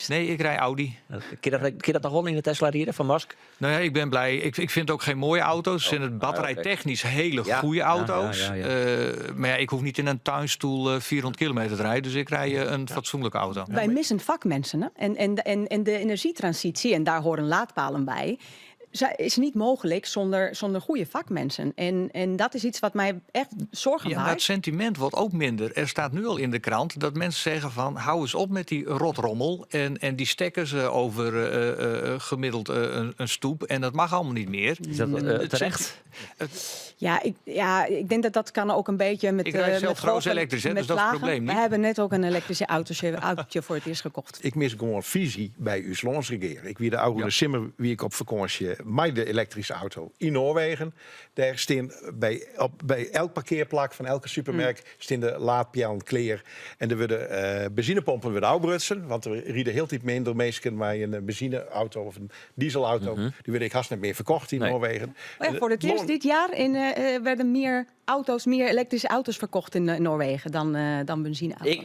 Nee, ik rij Audi. Kin dat noch wol yn de Tesla ride fan Musk? Nou ja, ik ben blij. Ik vind ook geen mooie auto's. Het zijn het batterijtechnisch hele goede auto's. Maar ja, ik hoef niet in een tuinstoel 400 kilometer te rijden. Dus ik rij een fatsoenlijke auto. Wij missen vakmensen. Hè? En de energietransitie, en daar horen laadpalen bij, is niet mogelijk zonder goede vakmensen. En dat is iets wat mij echt zorgen Ja, maar baart. het sentiment wordt ook minder. Er staat nu al in de krant dat mensen zeggen van: hou eens op met die rotrommel en die stekkers over gemiddeld een stoep. En dat mag allemaal niet meer. Is dat terecht? Ja, ik denk dat dat kan ook een beetje met Ik rijd zelf met trouwens golven, elektrisch, hè, met dus dat is het vlagen. probleem We niet. hebben net ook een elektrische autootje voor het eerst gekocht. Ik mis gewoon visie bij ús lânsregear. Ik wie de oude simmer wie ik op vakantie met de elektrische auto in Noorwegen. Daar staan bij elk parkeerplak van elke supermarkt staan de laadpalen klear. En er worden benzinepompen worden ôfbrutsen, want er rijden heel tijd minder mensen met een benzineauto of een dieselauto. Die worden ik haast net meer verkocht in Nee. Noorwegen. Oh ja, voor het eerst dit jaar werden meer auto's, meer elektrische auto's verkocht in Noorwegen dan benzineauto's.